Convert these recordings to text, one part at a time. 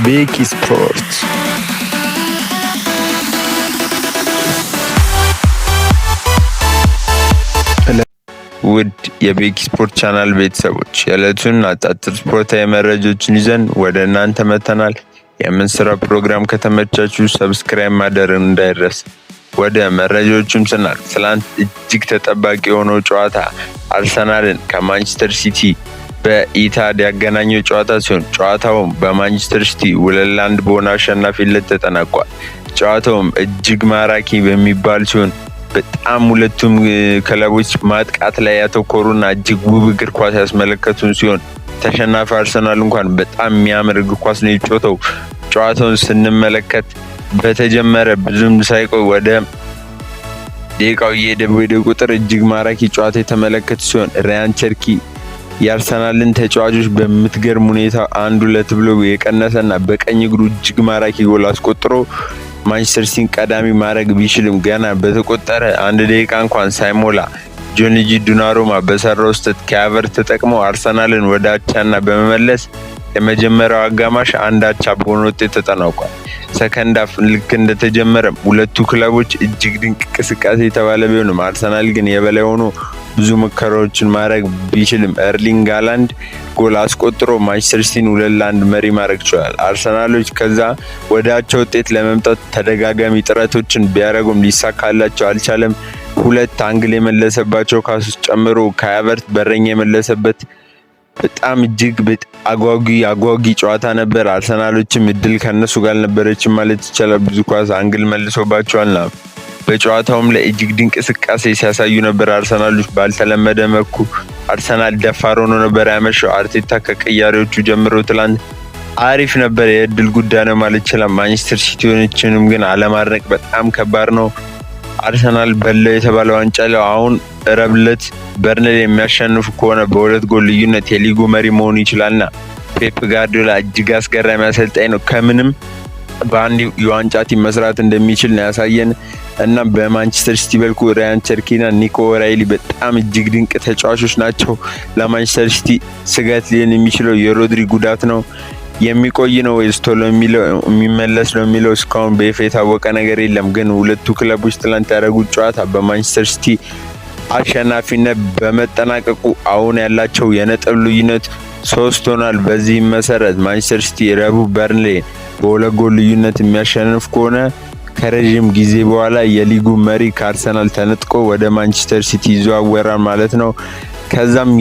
ቤኪ ስፖርት። ውድ የቤኪ ስፖርት ቻናል ቤተሰቦች፣ የዕለቱን አጫጭር ስፖርታዊ መረጃዎችን ይዘን ወደ እናንተ መጥተናል። የምንሰራው ፕሮግራም ከተመቻችሁ subscribe ማድረግ እንዳይረሳ። ወደ መረጃዎቹም ስናልፍ፣ ትላንት እጅግ ተጠባቂ የሆነው ጨዋታ አርሰናልን ከማንቸስተር ሲቲ በኢታድ ያገናኘው ጨዋታ ሲሆን፣ ጨዋታውም በማንቸስተር ሲቲ 2-1 በሆነ አሸናፊነት ተጠናቋል። ጨዋታውም እጅግ ማራኪ በሚባል ሲሆን፣ በጣም ሁለቱም ክለቦች ማጥቃት ላይ ያተኮሩና እጅግ ውብ እግር ኳስ ያስመለከቱን ሲሆን፣ ተሸናፊ አርሰናል እንኳን በጣም የሚያምር እግር ኳስ ነው የተጫወተው። ጨዋታውን ስንመለከት በተጀመረ ብዙም ሳይቆይ ወደ ደቂቃው እየሄደ በሄደ ቁጥር እጅግ ማራኪ ጨዋታ የተመለከት ሲሆን፣ ሪያን ቸርኪ የአርሰናልን ተጫዋቾች በምትገርም ሁኔታ 1-2 ብሎ የቀነሰና በቀኝ እግሩ እጅግ ማራኪ ጎል አስቆጥሮ ማንቸስተር ሲቲን ቀዳሚ ማድረግ ቢችልም፣ ገና በተቆጠረ አንድ ደቂቃ እንኳን ሳይሞላ ጆንጂ ዶናሩማ በሰራው ስህተት ካይ ሃቨርትዝ ተጠቅሞ አርሰናልን ወደ አቻና በመመለስ የመጀመሪያው አጋማሽ 1 አቻ በሆነ ውጤት ተጠናቋል። Second half ልክ እንደተጀመረ ሁለቱ ክለቦች እጅግ ድንቅ እንቅስቃሴ የተባለ ቢሆንም፣ አርሰናል ግን የበላይ ሆኖ ብዙ ሙከራዎችን ማድረግ ቢችልም ኤርሊንግ ሃላንድ ጎል አስቆጥሮ ማንቸስተር ሲቲን 2-1 መሪ ማድረግ ችሏል። አርሰናሎች ከዛ ወደ አቻ ውጤት ለመምጣት ተደጋጋሚ ጥረቶችን ቢያደርጉም ሊሳካላቸው አልቻለም። ሁለት angle የመለሰባቸው ኳሶች ጨምሮ ካይ ሃቨርትዝ በረኛ የመለሰበት በጣም እጅግ አጓጊ አጓጊ ጨዋታ ነበር። አርሰናሎችም እድል ከነሱ ጋር አልነበረችም ማለት ይቻላል። ብዙ ኳስ angle መልሶባቸዋልና በጨዋታውም ላይ እጅግ ድንቅ እንቅስቃሴ ሲያሳዩ ነበር። አርሰናሎች ባልተለመደ መልኩ አርሰናል ደፋር ሆኖ ነበር ያመሸው። አርቴታ ከቅያሬዎቹ ጀምሮ ትላንት አሪፍ ነበር። የእድል ጉዳይ ነው ማለት ይችላል። ማንቸስተር ሲቲዎችንም ግን አለማድነቅ በጣም ከባድ ነው። አርሰናል በላው የተባለ ዋንጫ ላይ አሁን ረቡዕ ዕለት በርንሌይ የሚያሸንፉ ከሆነ በ2 ጎል ልዩነት የሊጉ መሪ መሆኑ ይችላልና ፔፕ ጋርዲዮላ እጅግ አስገራሚ አሰልጣኝ ነው። ከምንም በአንድ የዋንጫ team መስራት እንደሚችል ነው ያሳየን። እና በማንቸስተር ሲቲ በኩል ራያን ቸርኪና ኒኮ ኦራይሊ በጣም እጅግ ድንቅ ተጫዋቾች ናቸው። ለማንቸስተር ሲቲ ስጋት ሊሆን የሚችለው የሮድሪ ጉዳት ነው። የሚቆይ ነው ወይስ ቶሎ የሚለው የሚመለስ ነው የሚለው እስካሁን በይፋ የታወቀ ነገር የለም። ግን ሁለቱ ክለቦች ትላንት ያደረጉት ጨዋታ በማንቸስተር ሲቲ አሸናፊነት በመጠናቀቁ አሁን ያላቸው የነጥብ ልዩነት 3 ሆኗል። በዚህም መሰረት ማንቸስተር ሲቲ ረቡዕ በርንሌ በ2 ጎል ልዩነት የሚያሸንፍ ከሆነ ከረዥም ጊዜ በኋላ የሊጉ መሪ ከአርሰናል ተነጥቆ ወደ ማንቸስተር ሲቲ ይዘዋወራል ማለት ነው። ከዛም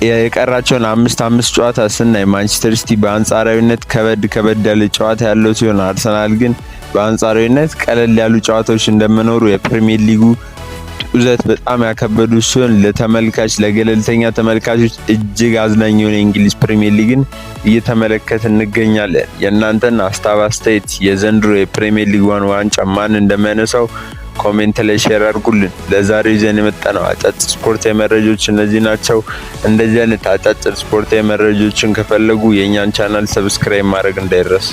የቀራቸውን አምስት አምስት ጨዋታ ስናይ ማንቸስተር ሲቲ በአንጻራዊነት ከበድ ከበድ ያለ ጨዋታ ያለው ሲሆን፣ አርሰናል ግን በአንጻራዊነት ቀለል ያሉ ጨዋታዎች እንደመኖሩ የፕሪሚየር ሊጉ ጡዘት በጣም ያከበዱ ሲሆን፣ ለተመልካች ለገለልተኛ ተመልካቾች እጅግ አዝናኝ የሆነ የእንግሊዝ ፕሪሚየር ሊግን እየተመለከት እንገኛለን። የእናንተን ሀሳብ አስተያየት፣ የዘንድሮ የፕሪሚየር ሊግ ዋን ዋንጫ ማን እንደሚያነሳው comment ላይ share አድርጉልን። ለዛሬው ይዘን የመጣነው አጫጭር ስፖርታዊ መረጃዎች እነዚህ ናቸው። እንደዚህ አይነት አጫጭር ስፖርታዊ መረጃዎችን ከፈለጉ የእኛን channel subscribe ማድረግ እንዳይረሳ።